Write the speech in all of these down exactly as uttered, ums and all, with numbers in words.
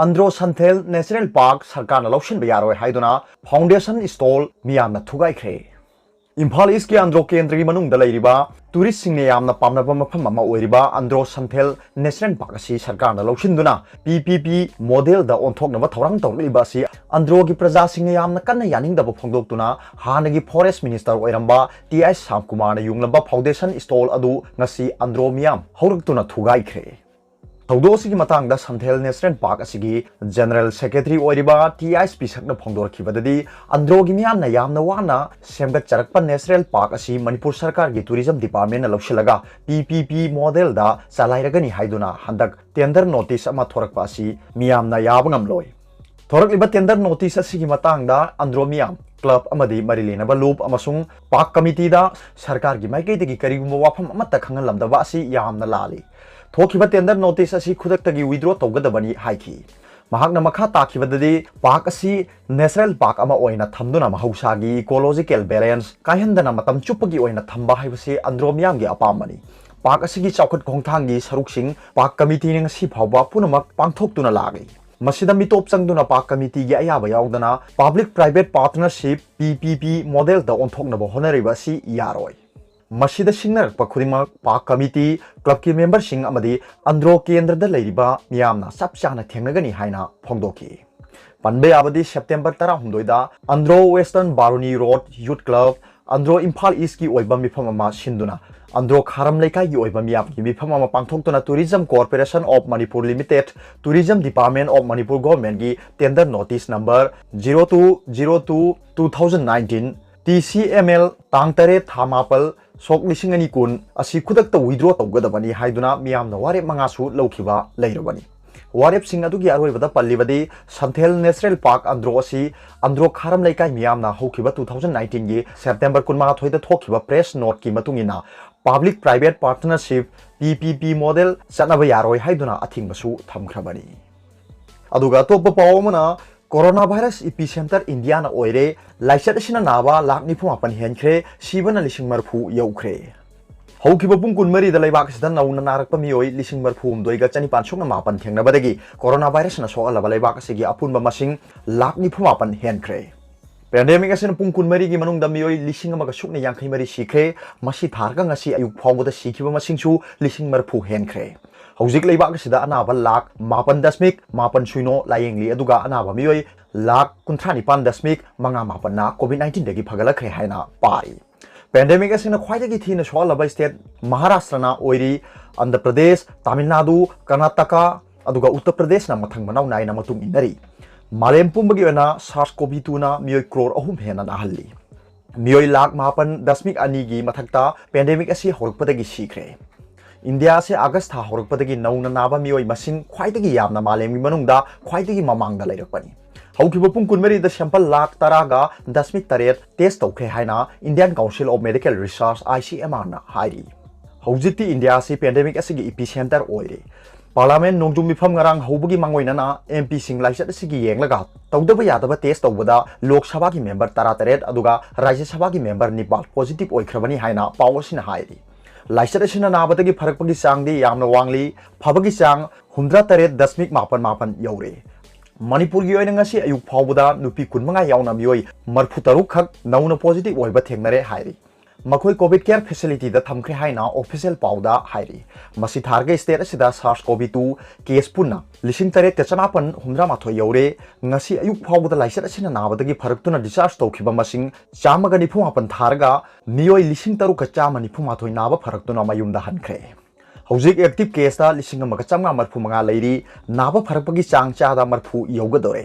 Andro ꯁꯟꯊꯦꯜ national park ꯁꯔꯀꯥꯔꯅ ꯂꯧꯁꯤꯟꯕ ꯌꯥꯔꯣꯏ ꯍꯥꯏꯗꯨꯅ ꯐꯥꯎꯟꯗꯦꯁꯟ ꯁ꯭ꯇꯣꯜ ꯃꯤꯌꯥꯝꯅ ꯊꯨꯒꯥꯏꯈ꯭ꯔꯦ꯫ ꯏꯝꯐꯥꯜ ꯏꯁꯀꯤ ꯑꯟꯗ꯭ꯔꯣ ꯀꯦꯟꯗ꯭ꯔꯒꯤ ꯃꯅꯨꯡꯗ ꯂꯩꯔꯤꯕ ꯇꯨꯔꯤꯁꯁꯤꯡꯅ ꯌꯥꯝꯅ ꯄꯥꯝꯅꯕ ꯃꯐꯝ ꯑꯃ ꯑꯣꯏꯔꯤꯕ ꯑꯟꯗ꯭ꯔꯣ ꯁꯟꯊꯦꯜ ꯅꯦꯁꯅꯦꯜ ꯄꯥꯔꯛ ꯑꯁꯤ ꯁꯔꯀꯥꯔꯅ ꯂꯧꯁꯤꯟꯗꯨꯅ ꯄꯤ ꯄꯤ ꯄꯤ ꯃꯣꯗꯦꯜꯗ ꯑꯣꯟꯊꯣꯛꯅꯕ ꯊꯧꯔꯥꯡ ꯇꯧꯔꯛꯂꯤꯕ ꯑꯁꯤ ꯑꯟꯗ꯭ꯔꯣꯒꯤ ꯄ꯭ꯔꯖꯥꯁꯤꯡꯅ ꯌꯥꯝꯅ ꯀꯟꯅ ꯌꯥꯅꯤꯡꯗꯕ ꯐꯣꯡꯗꯣꯛꯇꯨꯅ ꯍꯥꯟꯅꯒꯤ ꯐꯣꯔꯦꯁ ꯃꯤꯅꯤꯁꯇꯔ ꯑꯣꯏꯔꯝꯕ ꯇꯤ ꯑꯥꯏ ꯁꯥꯝꯀꯨꯃꯥꯔꯅ ꯌꯨꯡꯂꯝꯕ ꯐꯥꯎꯟꯗꯦꯁꯟ ꯁ꯭ꯇꯣꯜ ꯑꯗꯨ ꯉꯁꯤ ꯑꯟꯗ꯭ꯔꯣ ꯃꯤꯌꯥꯝ ꯍꯧꯔꯛꯇꯨꯅ ꯊꯨꯒꯥꯏꯈ꯭ꯔꯦ꯫ ꯊꯧꯗꯣꯛ ꯑꯁꯤꯒꯤ ꯃꯇꯥꯡꯗ ꯁꯟꯊꯦꯜ ꯅꯦꯁꯅꯦꯜ ꯄꯥꯔꯛ ꯑꯁꯤꯒꯤ ꯖꯦꯅꯔꯦꯜ ꯁꯦꯀ꯭ꯔꯦꯇꯔꯤ ꯑꯣꯏꯔꯤꯕ ꯇꯤ ꯑꯥꯏ ꯄꯤꯁꯛꯅ ꯐꯣꯡꯗꯣꯔꯛꯈꯤꯕꯗꯗꯤ, ꯑꯟꯗ꯭ꯔꯣꯒꯤ ꯃꯤꯌꯥꯝꯅ ꯌꯥꯝꯅ ꯋꯥꯅ ꯁꯦꯝꯒꯠꯆꯔꯛꯄ ꯅꯦꯁꯅꯦꯜ ꯄꯥꯔꯛ ꯑꯁꯤ ꯃꯅꯤꯄꯨꯔ ꯁꯔꯀꯥꯔꯒꯤ ꯇꯨꯔꯤꯖꯝ ꯗꯤꯄꯥꯔꯠꯃꯦꯟꯅ ꯂꯧꯁꯤꯜꯂꯒ ꯄꯤ ꯄꯤ ꯄꯤ ꯃꯣꯗꯦꯜꯗ ꯆꯂꯥꯏꯔꯒꯅꯤ ꯍꯥꯏꯗꯨꯅ ꯍꯟꯗꯛ ꯇꯦꯟꯗꯔ ꯅꯣꯇꯤꯁ ꯑꯃ ꯊꯣꯔꯛꯄ ꯑꯁꯤ ꯃꯤꯌꯥꯝꯅ ꯌꯥꯕ ꯉꯝꯂꯣꯏ꯫ ꯊꯣꯔꯛꯂꯤꯕ ꯇꯦꯟꯗꯔ ꯅꯣꯇꯤꯁ ꯑꯁꯤꯒꯤ ꯃꯇꯥꯡꯗ ꯑꯟꯗ꯭ꯔꯣ ꯃꯤꯌꯥꯝ ꯀ꯭ꯂꯕ ꯑꯃꯗꯤ ꯃꯔꯤ ꯂꯩꯅꯕ ꯂꯨꯞ ꯑꯃꯁꯨꯡ ꯄꯥꯔꯛ ꯀꯃꯤꯇꯤꯗ ꯁꯔꯀꯥꯔꯒꯤ ꯃꯥꯏꯀꯩꯗꯒꯤ ꯀꯔꯤꯒꯨꯝꯕ ꯋꯥꯐꯝ ꯑꯃꯠꯇ ꯈꯪꯍꯜꯂꯝꯗꯕ ꯑꯁꯤ ꯌꯥꯝꯅ ꯂꯥꯜꯂꯤ꯫ ꯊꯣꯛꯈꯤꯕ ꯇꯦꯟꯗꯔ ꯅꯣꯇꯤꯁ ꯑꯁꯤ ꯈꯨꯗꯛꯇꯒꯤ ꯋꯤꯗ꯭ꯔꯣ ꯇꯧꯒꯗꯕꯅꯤ ꯍꯥꯏꯈꯤ꯫ ꯃꯍꯥꯛꯅ ꯃꯈꯥ ꯇꯥꯈꯤꯕꯗꯗꯤ, ꯄꯥꯔꯛ ꯑꯁꯤ ꯅꯦꯁꯅꯦꯜ ꯄꯥꯔꯛ ꯑꯃ ꯑꯣꯏꯅ ꯊꯝꯗꯨꯅ ꯃꯍꯧꯁꯥꯒꯤ ꯏꯀꯣꯂꯣꯖꯤꯀꯦꯜ ꯕꯦꯂꯦꯟꯁ ꯀꯥꯏꯍꯟꯗꯅ ꯃꯇꯝ ꯆꯨꯞꯄꯒꯤ ꯑꯣꯏꯅ ꯊꯝꯕ ꯍꯥꯏꯕꯁꯤ ꯑꯟꯗ꯭ꯔꯣ ꯃꯤꯌꯥꯝꯒꯤ ꯑꯄꯥꯝꯕꯅꯤ꯫ ꯄꯥꯔꯛ ꯑꯁꯤꯒꯤ ꯆꯥꯎꯈꯠ ꯈꯣꯡꯊꯥꯡꯒꯤ ꯁꯔꯨꯛꯁꯤꯡ ꯄꯥꯔꯛ ꯀꯃꯤꯇꯤꯅ ꯉꯁꯤ ꯐꯥꯎꯕ ꯄꯨꯝꯅꯃꯛ ꯄꯥꯡꯊꯣꯛꯇꯨꯅ ꯂꯥꯛꯂꯤ꯫ ꯃꯁꯤꯗ ꯃꯤꯇꯣꯞ ꯆꯪꯗꯨꯅ ꯄꯥꯔꯛ ꯀꯃꯤꯇꯤꯒꯤ ꯑꯌꯥꯕ ꯌꯥꯎꯗꯅ ꯄꯕ꯭ꯂꯤꯛ ꯄ꯭ꯔꯥꯏꯚꯦꯠ ꯄꯥꯔꯠꯅꯔꯁꯤꯞ, ꯄꯤ ꯄꯤ ꯄꯤ, ꯃꯣꯗꯦꯜꯗ ꯑꯣꯟꯊꯣꯛꯅꯕ ꯍꯣꯠꯅꯔꯤꯕ ꯑꯁꯤ ꯌꯥꯔꯣꯏ꯫ ꯃꯁꯤꯗ ꯁꯤꯡꯅꯔꯛꯄ ꯈꯨꯗꯤꯡꯃꯛ ꯄꯥꯔꯛ ꯀꯃꯤꯇꯤ, ꯀ꯭ꯂꯕꯀꯤ ꯃꯦꯝꯕꯔꯁꯤꯡ ꯑꯃꯗꯤ ꯑꯟꯗ꯭ꯔꯣ ꯀꯦꯟꯗ꯭ꯔꯗ ꯂꯩꯔꯤꯕ ꯃꯤꯌꯥꯝꯅ ꯆꯞ ꯆꯥꯅ ꯊꯦꯡꯅꯒꯅꯤ ꯍꯥꯏꯅ ꯐꯣꯡꯗꯣꯛꯈꯤ꯫ ꯄꯟꯕ ꯌꯥꯕꯗꯤ, ꯁꯦꯞꯇꯦꯝꯕꯔ ꯇꯔꯥꯍꯨꯝꯗꯣꯏꯗ ꯑꯟꯗ꯭ꯔꯣ ꯋꯦꯁꯇꯔꯟ ꯕꯥꯔꯨꯅꯤ ꯔꯣꯗ ꯌꯨꯠ ꯀ꯭ꯂꯕ, ꯑꯟꯗ꯭ꯔꯣ ꯏꯝꯐꯥꯜ ꯏꯁꯀꯤ ꯑꯣꯏꯕ ꯃꯤꯐꯝ ꯑꯃ ꯁꯤꯟꯗꯨꯅ ꯑꯟꯗ꯭ꯔꯣ ꯈꯥꯔꯝ ꯂꯩꯀꯥꯏꯒꯤ ꯑꯣꯏꯕ ꯃꯤꯌꯥꯝꯒꯤ ꯃꯤꯐꯝ ꯑꯃ ꯄꯥꯡꯊꯣꯛꯇꯨꯅ Tourism Corporation of Manipur Limited, Tourism Department of Manipur Governmentꯀꯤ tender notice number zero two zero two two thousand nineteen, T C M L, ꯇꯥꯡ ꯇꯔꯦꯠ ꯊꯥ ꯃꯥꯄꯜ, ꯁꯣꯛ ꯂꯤꯁꯤꯡ ꯑꯅꯤ ꯀꯨꯟ ꯑꯁꯤ ꯈꯨꯗꯛꯇ ꯋꯤꯗ꯭ꯔꯣ ꯇꯧꯒꯗꯕꯅꯤ ꯍꯥꯏꯗꯨꯅ ꯃꯤꯌꯥꯝꯅ ꯋꯥꯔꯦꯞ ꯃꯉꯥꯁꯨ ꯂꯧꯈꯤꯕ ꯂꯩꯔꯕꯅꯤ꯫ ꯋꯥꯔꯦꯞꯁꯤꯡ ꯑꯗꯨꯒꯤ ꯑꯔꯣꯏꯕꯗ ꯄꯜꯂꯤꯕꯗꯤ, ꯁꯟꯊꯦꯜ ꯅꯦꯁꯅꯦꯜ ꯄꯥꯔꯛ ꯑꯟꯗ꯭ꯔꯣ ꯑꯁꯤ ꯑꯟꯗ꯭ꯔꯣ ꯈꯥꯔꯝ ꯂꯩꯀꯥꯏ ꯃꯤꯌꯥꯝꯅ ꯍꯧꯈꯤꯕ two thousand nineteenꯒꯤ ꯁꯦꯞꯇꯦꯝꯕꯔ ꯀꯨꯟꯃꯥꯊꯣꯏꯗ ꯊꯣꯛꯈꯤꯕ ꯄ꯭ꯔꯦꯁ ꯅꯣꯠꯀꯤ ꯃꯇꯨꯡ ꯏꯟꯅ public private partnership, P P P model ꯆꯠꯅꯕ ꯌꯥꯔꯣꯏ ꯍꯥꯏꯗꯨꯅ ꯑꯊꯤꯡꯕꯁꯨ ꯊꯝꯈ꯭ꯔꯕꯅꯤ꯫ ꯑꯗꯨꯒ ꯑꯇꯣꯞꯄ ꯄꯥꯎ ꯑꯃꯅ, ꯀꯣꯔꯣꯅꯥ ꯚꯥꯏꯔꯁ ꯏꯄꯤ ꯁꯦꯟꯇꯔ ꯏꯟꯗꯤꯌꯥꯅ ꯑꯣꯏꯔꯦ, ꯂꯥꯏꯆꯠ ꯑꯁꯤꯅ ꯅꯥꯕ ꯂꯥꯈ ꯅꯤꯐꯨ ꯃꯥꯄꯟ ꯍꯦꯟꯈ꯭ꯔꯦ, ꯁꯤꯕꯅ ꯂꯤꯁꯤꯡ ꯃꯔꯤꯐꯨ ꯌꯧꯈ꯭ꯔꯦ꯫ ꯍꯧꯈꯤꯕ ꯄꯨꯡ ꯀꯨꯟꯃꯔꯤꯗ ꯂꯩꯕꯥꯛ ꯑꯁꯤꯗ ꯅꯧꯅ ꯅꯥꯔꯛꯄ ꯃꯤꯑꯣꯏ ꯂꯤꯁꯤꯡ ꯃꯔꯤꯐꯨ ꯍꯨꯝꯗꯣꯏꯒ ꯆꯅꯤꯄꯥꯟ ꯁꯨꯞꯅ ꯃꯥꯄꯟ ꯊꯦꯡꯅꯕꯗꯒꯤ ꯀꯣꯔꯣꯅꯥ ꯚꯥꯏꯔꯁꯅ ꯁꯣꯛꯍꯜꯂꯕ ꯂꯩꯕꯥꯛ ꯑꯁꯤꯒꯤ ꯑꯄꯨꯟꯕ ꯃꯁꯤꯡ ꯂꯥꯈ ꯅꯤꯐꯨ ꯃꯥꯄꯟ ꯍꯦꯟꯈ꯭ꯔꯦ꯫ ꯄꯦꯟꯗꯦꯃꯤꯛ ꯑꯁꯤꯅ ꯄꯨꯡ ꯀꯨꯟꯃꯔꯤꯒꯤ ꯃꯅꯨꯡꯗ ꯃꯤꯑꯣꯏ ꯂꯤꯁꯤꯡ ꯑꯃꯒ ꯁꯨꯞꯅ ꯌꯥꯡꯈꯩ ꯃꯔꯤ ꯁꯤꯈ꯭ꯔꯦ꯫ ꯃꯁꯤ ꯊꯥꯔꯒ ꯉꯁꯤ ꯑꯌꯨꯛ ꯐꯥꯎꯕꯗ ꯁꯤꯈꯤꯕ ꯃꯁꯤꯡꯁꯨ ꯂꯤꯁꯤꯡ ꯃꯔꯤꯐꯨ ꯍꯦꯟꯈ꯭ꯔꯦ꯫ ꯍꯧꯖꯤꯛ ꯂꯩꯕꯥꯛ ꯑꯁꯤꯗ ꯑꯅꯥꯕ ꯂꯥꯈ ꯃꯥꯄꯟ ꯗꯁꯃꯤꯛ ꯃꯥꯄꯟ ꯁꯨꯏꯅꯣ ꯂꯥꯌꯦꯡꯂꯤ, ꯑꯗꯨꯒ ꯑꯅꯥꯕ ꯃꯤꯑꯣꯏ ꯂꯥꯈ ꯀꯨꯟꯊ꯭ꯔꯥ ꯅꯤꯄꯥꯟ ꯗꯁꯃꯤꯛ ꯃꯉꯥ ꯃꯥꯄꯟꯅ ꯀꯣꯚꯤꯗ ꯅꯥꯏꯟꯇꯤꯟꯗꯒꯤ ꯐꯒꯠꯂꯛꯈ꯭ꯔꯦ ꯍꯥꯏꯅ ꯄꯥꯔꯤ꯫ ꯄꯦꯟꯗꯦꯃꯤꯛ ꯑꯁꯤꯅ ꯈ꯭ꯋꯥꯏꯗꯒꯤ ꯊꯤꯅ ꯁꯣꯛꯍꯜꯂꯕ ꯁ꯭ꯇꯦꯠ ꯃꯍꯥꯔꯥꯁꯇ꯭ꯔꯅ ꯑꯣꯏꯔꯤ꯫ ꯑꯟꯙ꯭ꯔ ꯄ꯭ꯔꯗꯦꯁ, ꯇꯥꯃꯤꯜ ꯅꯥꯗꯨ, ꯀꯔꯅꯥꯇꯀꯥ, ꯑꯗꯨꯒ ꯎꯠꯇꯔ ꯄ꯭ꯔꯗꯦꯁꯅ ꯃꯊꯪ ꯃꯅꯥꯎ ꯅꯥꯏꯅ ꯃꯇꯨꯡ ꯏꯟꯅꯔꯤ꯫ ꯃꯥꯂꯦꯝ ꯄꯨꯝꯕꯒꯤ ꯑꯣꯏꯅ ꯁꯥꯔꯁ ꯀꯣꯚꯤ ꯇꯨꯅ ꯃꯤꯑꯣꯏ ꯀ꯭ꯔꯣꯔ ꯑꯍꯨꯝ ꯍꯦꯟꯅ ꯅꯥꯍꯜꯂꯤ꯫ ꯃꯤꯑꯣꯏ ꯂꯥꯈ ꯃꯥꯄꯟ ꯗꯁꯃꯤꯛ ꯑꯅꯤꯒꯤ ꯃꯊꯛꯇ ꯄꯦꯟꯗꯦꯃꯤꯛ ꯑꯁꯤ ꯍꯧꯔꯛꯄꯗꯒꯤ ꯁꯤꯈ꯭ꯔꯦ꯫ ꯏꯟꯗꯤꯌꯥ ꯑꯁꯤ ꯑꯥꯒꯁ ꯊꯥ ꯍꯧꯔꯛꯄꯗꯒꯤ ꯅꯧꯅ ꯅꯥꯕ ꯃꯤꯑꯣꯏ ꯃꯁꯤꯡ ꯈ꯭ꯋꯥꯏꯗꯒꯤ ꯌꯥꯝꯅ ꯃꯥꯂꯦꯝꯒꯤ ꯃꯅꯨꯡꯗ ꯈ꯭ꯋꯥꯏꯗꯒꯤ ꯃꯃꯥꯡꯗ ꯂꯩꯔꯛꯄꯅꯤ꯫ ꯍꯧꯈꯤꯕ ꯄꯨꯡ ꯀꯨꯟꯃꯔꯤꯗ ꯁꯦꯝꯄꯜ ꯂꯥꯈ ꯇꯔꯥꯒ ꯗꯁꯃꯤꯛ ꯇꯔꯦꯠ ꯇꯦꯁ ꯇꯧꯈ꯭ꯔꯦ ꯍꯥꯏꯅ Indian Council of Medical Research, I C M R ꯅ ꯍꯥꯏꯔꯤ꯫ ꯍꯧꯖꯤꯛꯇꯤ ꯏꯟꯗꯤꯌꯥ ꯑꯁꯤ ꯄꯦꯟꯗꯦꯃꯤꯛ ꯑꯁꯤꯒꯤ ꯏꯄꯤ ꯁꯦꯟꯇꯔ ꯑꯣꯏꯔꯦ꯫ ꯄꯥꯔꯂꯥꯃꯦꯟ ꯅꯣꯡꯖꯨ ꯃꯤꯐꯝ ꯉꯔꯥꯡ ꯍꯧꯕꯒꯤ ꯃꯥꯡꯑꯣꯏꯅꯅ ꯑꯦꯝ ꯄꯤꯁꯤꯡ ꯂꯥꯏꯆꯠ ꯑꯁꯤꯒꯤ ꯌꯦꯡꯂꯒ ꯇꯧꯗꯕ ꯌꯥꯗꯕ ꯇꯦꯁ ꯇꯧꯕꯗ ꯂꯣꯛ ꯁꯚꯥꯒꯤ ꯃꯦꯝꯕꯔ ꯇꯔꯥꯇꯔꯦꯠ ꯑꯗꯨꯒ ꯔꯥꯖ꯭ꯌ ꯁꯚꯥꯒꯤ ꯃꯦꯝꯕꯔ ꯅꯤꯄꯥꯜ ꯄꯣꯖꯤꯇꯤꯚ ꯑꯣꯏꯈ꯭ꯔꯕꯅꯤ ꯍꯥꯏꯅ ꯄꯥꯎ ꯑꯁꯤꯅ ꯍꯥꯏꯔꯤ꯫ ꯂꯥꯏꯆꯠ ꯑꯁꯤꯅ ꯅꯥꯕꯗꯒꯤ ꯐꯔꯛꯄꯒꯤ ꯆꯥꯡꯗꯤ ꯌꯥꯝꯅ ꯋꯥꯡꯂꯤ, ꯐꯕꯒꯤ ꯆꯥꯡ ꯍꯨꯝꯗ꯭ꯔꯥ ꯇꯔꯦꯠ ꯗꯁꯃꯤꯛ ꯃꯥꯄꯟ ꯃꯥꯄꯟ ꯌꯧꯔꯦ꯫ ꯃꯅꯤꯄꯨꯔꯒꯤ ꯑꯣꯏꯅ ꯉꯁꯤ ꯑꯌꯨꯛ ꯐꯥꯎꯕꯗ ꯅꯨꯄꯤ ꯀꯨꯟꯃꯉꯥ ꯌꯥꯎꯅ ꯃꯤꯑꯣꯏ ꯃꯔꯤꯐꯨ ꯇꯔꯨꯛ ꯈꯛ ꯅꯧꯅ ꯄꯣꯖꯤꯇꯤꯚ ꯑꯣꯏꯕ ꯊꯦꯡꯅꯔꯦ ꯍꯥꯏꯔꯤ꯫ ꯃꯈꯣꯏ ꯀꯣꯚꯤꯗ ꯀꯦꯌꯔ ꯐꯦꯁꯤꯂꯤꯇꯤꯗ ꯊꯝꯈ꯭ꯔꯦ ꯍꯥꯏꯅ ꯑꯣꯐꯤꯁꯤꯌꯦꯜ ꯄꯥꯎꯗ ꯍꯥꯏꯔꯤ꯫ ꯃꯁꯤ ꯊꯥꯔꯒ ꯁ꯭ꯇꯦꯠ ꯑꯁꯤꯗ ꯁꯥꯔꯁ ꯀꯣꯚꯤ ꯇꯨ ꯀꯦꯁ ꯄꯨꯟꯅ ꯂꯤꯁꯤꯡ ꯇꯔꯦꯠꯀ ꯆꯃꯥꯄꯟ ꯍꯨꯝꯗ꯭ꯔꯥ ꯃꯥꯊꯣꯏ ꯌꯧꯔꯦ꯫ ꯉꯁꯤ ꯑꯌꯨꯛ ꯐꯥꯎꯕꯗ ꯂꯥꯏꯆꯠ ꯑꯁꯤꯅ ꯅꯥꯕꯗꯒꯤ ꯐꯔꯛꯇꯨꯅ ꯗꯤꯁꯆꯥꯔꯖ ꯇꯧꯈꯤꯕ ꯃꯁꯤꯡ ꯆꯥꯝꯃꯒ ꯅꯤꯐꯨ ꯃꯥꯄꯟ ꯊꯥꯔꯒ ꯃꯤꯑꯣꯏ ꯂꯤꯁꯤꯡ ꯇꯔꯨꯛꯀ ꯆꯥꯝꯃ ꯅꯤꯐꯨ ꯃꯥꯊꯣꯏ ꯅꯥꯕ ꯐꯔꯛꯇꯨꯅ ꯃꯌꯨꯝꯗ ꯍꯟꯈ꯭ꯔꯦ꯫ ꯍꯧꯖꯤꯛ ꯑꯦꯛꯇꯤꯚ ꯀꯦꯁꯇ ꯂꯤꯁꯤꯡ ꯑꯃꯒ ꯆꯥꯝꯃꯉꯥ ꯃꯔꯤꯐꯨ ꯃꯉꯥ ꯂꯩꯔꯤ꯫ ꯅꯥꯕ ꯐꯔꯛꯄꯒꯤ ꯆꯥꯡ ꯆꯥꯗ ꯃꯔꯤꯐꯨ ꯌꯧꯒꯗꯧꯔꯦ꯫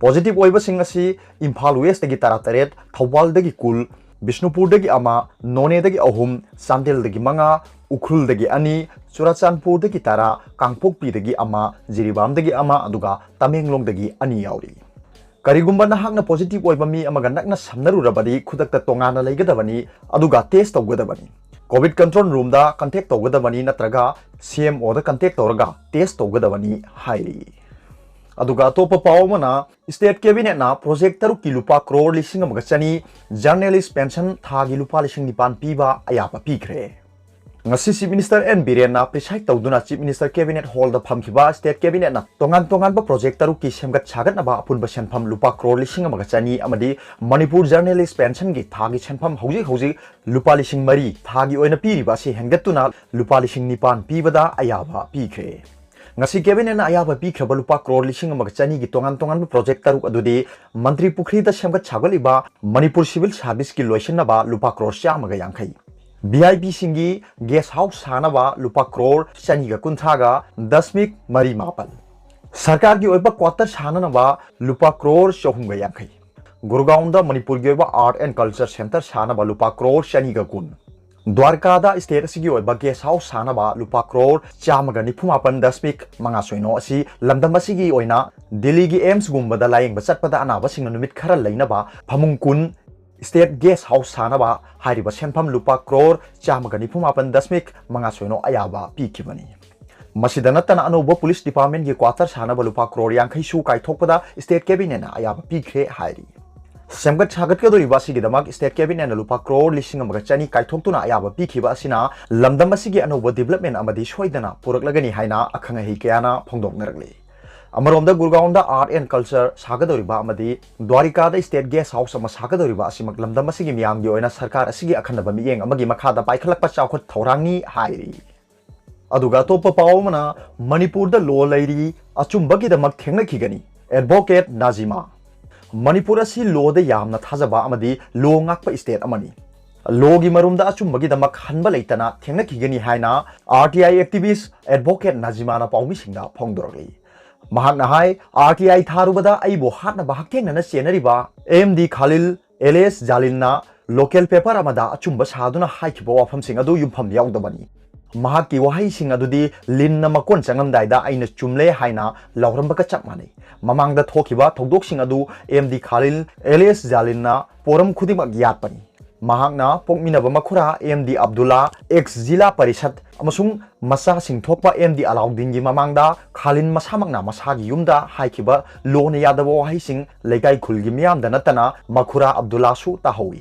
ꯄꯣꯖꯤꯇꯤꯚ ꯑꯣꯏꯕꯁꯤꯡ ꯑꯁꯤ ꯏꯝꯐꯥꯜ ꯋꯦꯁꯇꯒꯤ ꯇꯔꯥꯇꯔꯦꯠ, ꯊꯧꯕꯥꯜꯗꯒꯤ ꯀꯨꯟ, ꯕꯤꯁꯅꯨꯄꯨꯔꯗꯒꯤ ꯑꯃ, ꯅꯣꯅꯦꯗꯒꯤ ꯑꯍꯨꯝ, ꯆꯥꯟꯗꯦꯜꯗꯒꯤ ꯃꯉꯥ, ꯎꯈ꯭ꯔꯨꯜꯗꯒꯤ ꯑꯅꯤ, ꯆꯨꯔꯥꯆꯥꯟꯄꯨꯔꯗꯒꯤ ꯇꯔꯥ, ꯀꯥꯡꯄꯣꯛꯄꯤꯗꯒꯤ ꯑꯃ, ꯖꯤꯔꯤꯕꯥꯝꯗꯒꯤ ꯑꯃ, ꯑꯗꯨꯒ ꯇꯃꯦꯡꯂꯣꯡꯗꯒꯤ ꯑꯅꯤ ꯌꯥꯎꯔꯤ꯫ ꯀꯔꯤꯒꯨꯝꯕ ꯅꯍꯥꯛꯅ ꯄꯣꯖꯤꯇꯤꯚ ꯑꯣꯏꯕ ꯃꯤ ꯑꯃꯒ ꯅꯛꯅ ꯁꯝꯅꯔꯨꯔꯕꯗꯤ ꯈꯨꯗꯛꯇ ꯇꯣꯉꯥꯟꯅ ꯂꯩꯒꯗꯕꯅꯤ, ꯑꯗꯨꯒ ꯇꯦꯁ ꯇꯧꯒꯗꯕꯅꯤ꯫ ꯀꯣꯚꯤꯗ ꯀꯟꯇ꯭ꯔꯣꯜ ꯔꯨꯝꯗ ꯀꯟꯇꯦꯛ ꯇꯧꯒꯗꯕꯅꯤ ꯅꯠꯇ꯭ꯔꯒ ꯁꯤ ꯑꯦꯝ ꯑꯣꯗ ꯀꯟꯇꯦꯛ ꯇꯧꯔꯒ ꯇꯦꯁ ꯇꯧꯒꯗꯕꯅꯤ ꯍꯥꯏꯔꯤ꯫ ꯑꯗꯨꯒ ꯑꯇꯣꯞꯄ ꯄꯥꯎ ꯑꯃꯅ, ꯁ꯭ꯇꯦꯠ ꯀꯦꯕꯤꯅꯦꯠꯅ ꯄ꯭ꯔꯣꯖꯦꯛ ꯇꯔꯨꯛꯀꯤ ꯂꯨꯄꯥ ꯀ꯭ꯔꯣꯔ ꯂꯤꯁꯤꯡ ꯑꯃꯒ ꯆꯅꯤ, ꯖꯔꯅꯦꯂꯤꯁ ꯄꯦꯟꯁꯟ ꯊꯥꯒꯤ ꯂꯨꯄꯥ ꯂꯤꯁꯤꯡ ꯅꯤꯄꯥꯟ ꯄꯤꯕ ꯑꯌꯥꯕ ꯄꯤꯈ꯭ꯔꯦ꯫ ꯉꯁꯤ Chief Minister N ꯕꯤꯔꯦꯟꯅ preside ꯇꯧꯗꯨꯅ Chief Minister Cabinet Hallꯗ ꯐꯝꯈꯤꯕ State Cabinetꯅ ꯇꯣꯉꯥꯟ ꯇꯣꯉꯥꯟꯕ project ꯇꯔꯨꯛꯀꯤ ꯁꯦꯝꯒꯠ ꯁꯥꯒꯠꯅꯕ ꯑꯄꯨꯟꯕ ꯁꯦꯟꯐꯝ ꯂꯨꯄꯥ ꯀ꯭ꯔꯣꯔ ꯂꯤꯁꯤꯡ ꯑꯃꯒ ꯆꯅꯤ ꯑꯃꯗꯤ Manipur Journalist Pensionꯒꯤ ꯊꯥꯒꯤ ꯁꯦꯟꯐꯝ ꯍꯧꯖꯤꯛ ꯍꯧꯖꯤꯛ ꯂꯨꯄꯥ ꯂꯤꯁꯤꯡ ꯃꯔꯤ ꯊꯥꯒꯤ ꯑꯣꯏꯅ ꯄꯤꯔꯤꯕ ꯑꯁꯤ ꯍꯦꯟꯒꯠꯇꯨꯅ ꯂꯨꯄꯥ ꯂꯤꯁꯤꯡ ꯅꯤꯄꯥꯟ ꯄꯤꯕꯗ ꯑꯌꯥꯕ ꯄꯤꯈ꯭ꯔꯦ꯫ ꯉꯁꯤ Cabinetꯅ ꯑꯌꯥꯕ ꯄꯤꯈ꯭ꯔꯕ ꯂꯨꯄꯥ ꯀ꯭ꯔꯣꯔ ꯂꯤꯁꯤꯡ ꯑꯃꯒ ꯆꯅꯤꯒꯤ ꯇꯣꯉꯥꯟ ꯇꯣꯉꯥꯟꯕ project ꯇꯔꯨꯛ ꯑꯗꯨꯗꯤ ꯃꯟꯇ꯭ꯔꯤ ꯄꯨꯈ꯭ꯔꯤꯗ ꯁꯦꯝꯒꯠ ꯁꯥꯒꯠꯂꯤꯕ ꯃꯅꯤꯄꯨꯔ Civil Serviceꯀꯤ ꯂꯣꯏꯁꯤꯟꯅꯕ ꯂꯨꯄꯥ ꯀ꯭ꯔꯣꯔ ꯆꯥꯝꯃꯒ ꯌꯥꯡꯈꯩ, VIPꯁꯤꯡꯒꯤ guest house ꯁꯥꯅꯕ ꯂꯨꯄꯥ ꯀ꯭ꯔꯣꯔ ꯆꯅꯤꯒ ꯀꯨꯟꯊ꯭ꯔꯥꯒ ꯗꯁꯃꯤꯛ ꯃꯔꯤ ꯃꯥꯄꯟ, ꯁꯔꯀꯥꯔꯒꯤ ꯑꯣꯏꯕ quarter ꯁꯥꯅꯅꯕ ꯂꯨꯄꯥ ꯀ꯭ꯔꯣꯔ ꯆꯍꯨꯝꯒ ꯌꯥꯡꯈꯩ, ꯒꯨꯔꯒꯥꯎꯟꯗ ꯃꯅꯤꯄꯨꯔꯒꯤ ꯑꯣꯏꯕ Art and Culture Centre ꯁꯥꯅꯕ ꯂꯨꯄꯥ ꯀ꯭ꯔꯣꯔ ꯆꯅꯤꯒ ꯀꯨꯟ, ꯗ꯭ꯋꯥꯔꯀꯥꯗ state ꯑꯁꯤꯒꯤ ꯑꯣꯏꯕ guest house ꯁꯥꯅꯕ ꯂꯨꯄꯥ ꯀ꯭ꯔꯣꯔ ꯆꯥꯝꯃꯒ ꯅꯤꯐꯨ ꯃꯥꯄꯟ ꯗꯁꯃꯤꯛ ꯃꯉꯥ ꯁꯣꯏꯅꯣ ꯑꯁꯤ ꯂꯝꯗꯝ ꯑꯁꯤꯒꯤ ꯑꯣꯏꯅ ꯗꯤꯜꯂꯤꯒꯤ AIIMSꯒꯨꯝꯕꯗ ꯂꯥꯌꯦꯡꯕ ꯆꯠꯄꯗ ꯑꯅꯥꯕꯁꯤꯡꯅ ꯅꯨꯃꯤꯠ ꯈꯔ ꯂꯩꯅꯕ ꯐꯃꯨꯡ ꯀꯨꯟ, state guest house ꯁꯥꯅꯕ ꯍꯥꯏꯔꯤꯕ ꯁꯦꯟꯐꯝ ꯂꯨꯄꯥ ꯀ꯭ꯔꯣꯔ ꯆꯥꯝꯃꯒ ꯅꯤꯐꯨ ꯃꯥꯄꯟ ꯗꯁꯃꯤꯛ ꯃꯉꯥ ꯁꯣꯏꯅꯣ ꯑꯌꯥꯕ ꯄꯤꯈꯤꯕꯅꯤ꯫ ꯃꯁꯤꯗ ꯅꯠꯇꯅ ꯑꯅꯧꯕ Police Departmentꯀꯤ quarter ꯁꯥꯅꯕ ꯂꯨꯄꯥ ꯀ꯭ꯔꯣꯔ ꯌꯥꯡꯈꯩꯁꯨ ꯀꯥꯏꯊꯣꯛꯄꯗ state cabinetꯅ ꯑꯌꯥꯕ ꯄꯤꯈ꯭ꯔꯦ ꯍꯥꯏꯔꯤ꯫ ꯁꯦꯝꯒꯠ ꯁꯥꯒꯠꯀꯗꯧꯔꯤꯕ ꯑꯁꯤꯒꯤꯗꯃꯛ state cabinetꯅ ꯂꯨꯄꯥ ꯀ꯭ꯔꯣꯔ ꯂꯤꯁꯤꯡ ꯑꯃꯒ ꯆꯅꯤ ꯀꯥꯏꯊꯣꯛꯇꯨꯅ ꯑꯌꯥꯕ ꯄꯤꯈꯤꯕ ꯑꯁꯤꯅ ꯂꯝꯗꯝ ꯑꯁꯤꯒꯤ ꯑꯅꯧꯕ development ꯑꯃꯗꯤ ꯁꯣꯏꯗꯅ ꯄꯨꯔꯛꯂꯒꯅꯤ ꯍꯥꯏꯅ ꯑꯈꯪ ꯑꯍꯩ ꯀꯌꯥꯅ ꯐꯣꯡꯗꯣꯛꯅꯔꯛꯂꯤ꯫ ꯑꯃꯔꯣꯝꯗ ꯒꯨꯔꯒꯥꯎꯟꯗ Art and Culture ꯁꯥꯒꯗꯧꯔꯤꯕ ꯑꯃꯗꯤ ꯗ꯭ꯋꯥꯔꯤꯀꯥꯗ state guest house ꯑꯃ ꯁꯥꯒꯗꯧꯔꯤꯕ ꯑꯁꯤꯃꯛ ꯂꯝꯗꯝ ꯑꯁꯤꯒꯤ ꯃꯤꯌꯥꯝꯒꯤ ꯑꯣꯏꯅ ꯁꯔꯀꯥꯔ ꯑꯁꯤꯒꯤ ꯑꯈꯟꯅꯕ ꯃꯤꯠꯌꯦꯡ ꯑꯃꯒꯤ ꯃꯈꯥꯗ ꯄꯥꯏꯈꯠꯂꯛꯄ ꯆꯥꯎꯈꯠ ꯊꯧꯔꯥꯡꯅꯤ ꯍꯥꯏꯔꯤ꯫ ꯑꯗꯨꯒ ꯑꯇꯣꯞꯄ ꯄꯥꯎ ꯑꯃꯅ, ꯃꯅꯤꯄꯨꯔꯗ law ꯂꯩꯔꯤ, ꯑꯆꯨꯝꯕꯒꯤꯗꯃꯛ ꯊꯦꯡꯅꯈꯤꯒꯅꯤ, Advocate ꯅꯥꯖꯤꯃꯥ꯫ ꯃꯅꯤꯄꯨꯔ ꯑꯁꯤ lawꯗ ꯌꯥꯝꯅ ꯊꯥꯖꯕ ꯑꯃꯗꯤ law ꯉꯥꯛꯄ state ꯑꯃꯅꯤ꯫ Lawꯒꯤ ꯃꯔꯨꯝꯗ ꯑꯆꯨꯝꯕꯒꯤꯗꯃꯛ ꯍꯟꯕ ꯂꯩꯇꯅ ꯊꯦꯡꯅꯈꯤꯒꯅꯤ ꯍꯥꯏꯅ RTI activist Advocate ꯅꯥꯖꯤꯃꯥꯅ ꯄꯥꯎꯃꯤꯁꯤꯡꯗ ꯐꯣꯡꯗꯣꯔꯛꯂꯤ꯫ ꯃꯍꯥꯛꯅ ꯍꯥꯏ, RTI ꯊꯥꯔꯨꯕꯗ ꯑꯩꯕꯨ ꯍꯥꯠꯅꯕ ꯍꯛꯊꯦꯡꯅꯅ ꯆꯦꯟꯅꯔꯤꯕ AMD ꯈꯥꯂꯤꯜ alias ꯖꯥꯂꯤꯟꯅ local paper ꯑꯃꯗ ꯑꯆꯨꯝꯕ ꯁꯥꯗꯨꯅ ꯍꯥꯏꯈꯤꯕ ꯋꯥꯐꯝꯁꯤꯡ ꯑꯗꯨ ꯌꯨꯝꯐꯝ ꯌꯥꯎꯗꯕꯅꯤ꯫ ꯃꯍꯥꯛꯀꯤ ꯋꯥꯍꯩꯁꯤꯡ ꯑꯗꯨꯗꯤ ꯂꯤꯟꯅ ꯃꯀꯣꯟ ꯆꯪꯂꯝꯗꯥꯏꯗ ꯑꯩꯅ ꯆꯨꯝꯂꯦ ꯍꯥꯏꯅ ꯂꯥꯎꯔꯝꯕꯒ ꯆꯞ ꯃꯥꯟꯅꯩ꯫ ꯃꯃꯥꯡꯗ ꯊꯣꯛꯈꯤꯕ ꯊꯧꯗꯣꯛꯁꯤꯡ ꯑꯗꯨ AMD ꯈꯥꯂꯤꯜ alias ꯖꯥꯂꯤꯟꯅ ꯄꯣꯔꯝ ꯈꯨꯗꯤꯡꯃꯛ ꯌꯥꯠꯄꯅꯤ꯫ ꯃꯍꯥꯛꯅ ꯄꯣꯛꯃꯤꯟꯅꯕ ꯃꯈꯨꯔꯥ AMD ꯑꯕꯗꯨꯜꯂꯥ, ex ꯖꯤꯂꯥ ꯄꯔꯤꯁꯠ, ꯑꯃꯁꯨꯡ ꯃꯆꯥꯁꯤꯡ ꯊꯣꯛꯄ AMD ꯑꯂꯥꯎꯗꯤꯟꯒꯤ ꯃꯃꯥꯡꯗ ꯈꯥꯂꯤꯟ ꯃꯁꯥꯃꯛꯅ ꯃꯁꯥꯒꯤ ꯌꯨꯝꯗ ꯍꯥꯏꯈꯤꯕ lawꯅ ꯌꯥꯗꯕ ꯋꯥꯍꯩꯁꯤꯡ ꯂꯩꯀꯥꯏ ꯈꯨꯜꯒꯤ ꯃꯤꯌꯥꯝꯗ ꯅꯠꯇꯅ ꯃꯈꯨꯔꯥ ꯑꯕꯗꯨꯜꯂꯥꯁꯨ ꯇꯥꯍꯧꯏ꯫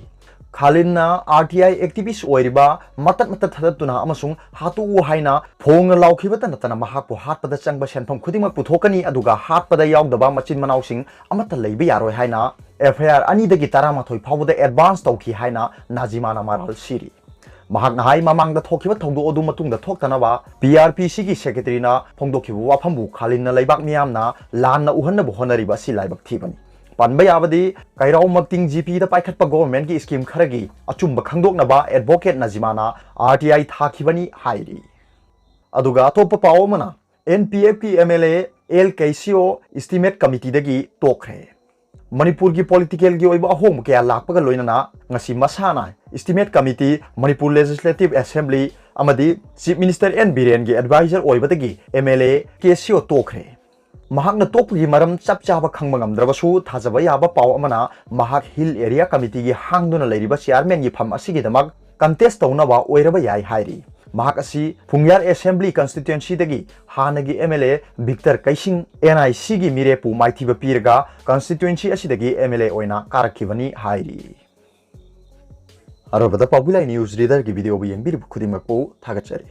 ꯈꯥꯂꯤꯟꯅ R T I activist ꯑꯣꯏꯔꯤꯕ ꯃꯇꯠ ꯃꯇꯠ ꯊꯥꯗꯠꯇꯨꯅ ꯑꯃꯁꯨꯡ ꯍꯥꯠꯇꯣꯛꯎ ꯍꯥꯏꯅ ꯐꯣꯡꯅ ꯂꯥꯎꯈꯤꯕꯇ ꯅꯠꯇꯅ ꯃꯍꯥꯛꯄꯨ ꯍꯥꯠꯄꯗ ꯆꯪꯕ ꯁꯦꯟꯐꯝ ꯈꯨꯗꯤꯡꯃꯛ ꯄꯨꯊꯣꯛꯀꯅꯤ, ꯑꯗꯨꯒ ꯍꯥꯠꯄꯗ ꯌꯥꯎꯗꯕ ꯃꯆꯤꯟ ꯃꯅꯥꯎꯁꯤꯡ ꯑꯃꯠꯇ ꯂꯩꯕ ꯌꯥꯔꯣꯏ ꯍꯥꯏꯅ F I R ꯑꯅꯤꯗꯒꯤ ꯇꯔꯥꯃꯥꯊꯣꯏ ꯐꯥꯎꯕꯗ advance ꯇꯧꯈꯤ ꯍꯥꯏꯅ ꯅꯥꯖꯤꯃꯥꯅ ꯃꯔꯥꯜ ꯁꯤꯔꯤ꯫ ꯃꯍꯥꯛꯅ ꯍꯥꯏ, ꯃꯃꯥꯡꯗ ꯊꯣꯛꯈꯤꯕ ꯊꯧꯗꯣꯛ ꯑꯗꯨ ꯃꯇꯨꯡꯗ ꯊꯣꯛꯇꯅꯕ P R P Cꯒꯤ secretaryꯅ ꯐꯣꯡꯗꯣꯛꯈꯤꯕ ꯋꯥꯐꯝꯕꯨ ꯈꯥꯂꯤꯟꯅ ꯂꯩꯕꯥꯛ ꯃꯤꯌꯥꯝꯅ ꯂꯥꯟꯅ ꯎꯍꯟꯅꯕ ꯍꯣꯠꯅꯔꯤꯕ ꯑꯁꯤ ꯂꯥꯏꯕꯛ ꯊꯤꯕꯅꯤ꯫ ꯄꯟꯕ ꯌꯥꯕꯗꯤ, ꯀꯩꯔꯥꯎ ꯃꯛꯇꯤꯡ G Pꯗ ꯄꯥꯏꯈꯠꯄ governmentꯀꯤ scheme ꯈꯔꯒꯤ ꯑꯆꯨꯝꯕ ꯈꯪꯗꯣꯛꯅꯕ advocate ꯅꯥꯖꯤꯃꯥꯅ R T I ꯊꯥꯈꯤꯕꯅꯤ ꯍꯥꯏꯔꯤ꯫ ꯑꯗꯨꯒ ꯑꯇꯣꯞꯄ ꯄꯥꯎ ꯑꯃꯅ, N P Fꯀꯤ M L A L Keisio estimate committeeꯗꯒꯤ ꯇꯣꯛꯈ꯭ꯔꯦ꯫ ꯃꯅꯤꯄꯨꯔꯒꯤ politicalꯒꯤ ꯑꯣꯏꯕ ꯑꯍꯣꯡꯕ ꯀꯌꯥ ꯂꯥꯛꯄꯒ ꯂꯣꯏꯅꯅ ꯉꯁꯤ ꯃꯁꯥꯅ estimate committee, Manipur Legislative Assembly ꯑꯃꯗꯤ Chief Minister N ꯕꯤꯔꯦꯟꯒꯤ advisor ꯑꯣꯏꯕꯗꯒꯤ M L A Keisio ꯇꯣꯛꯈ꯭ꯔꯦ꯫ ꯃꯍꯥꯛꯅ ꯇꯣꯛꯄꯒꯤ ꯃꯔꯝ ꯆꯞ ꯆꯥꯕ ꯈꯪꯕ ꯉꯝꯗ꯭ꯔꯕꯁꯨ, ꯊꯥꯖꯕ ꯌꯥꯕ ꯄꯥꯎ ꯑꯃꯅ ꯃꯍꯥꯛ Hill Area Committeeꯒꯤ ꯍꯥꯡꯗꯨꯅ ꯂꯩꯔꯤꯕ chairmanꯒꯤ ꯐꯝ ꯑꯁꯤꯒꯤꯗꯃꯛ contest ꯇꯧꯅꯕ ꯑꯣꯏꯔꯕ ꯌꯥꯏ ꯍꯥꯏꯔꯤ꯫ ꯃꯍꯥꯛ ꯑꯁꯤ ꯐꯨꯡꯌꯥꯔ Assembly Constituencyꯗꯒꯤ ꯍꯥꯟꯅꯒꯤ M L A Victor Keishing N I Cꯒꯤ ꯃꯤꯔꯦꯞꯄꯨ ꯃꯥꯏꯊꯤꯕ ꯄꯤꯔꯒ constituency ꯑꯁꯤꯗꯒꯤ M L A ꯑꯣꯏꯅ ꯀꯥꯔꯛꯈꯤꯕꯅꯤ ꯍꯥꯏꯔꯤ꯫ ꯑꯔꯣꯏꯕꯗ ꯄꯥꯎꯕꯤ ꯂꯥꯏ news readerꯒꯤ videoꯕꯨ ꯌꯦꯡꯕꯤꯔꯤꯕ ꯈꯨꯗꯤꯡꯃꯛꯄꯨ ꯊꯥꯒꯠꯆꯔꯤ꯫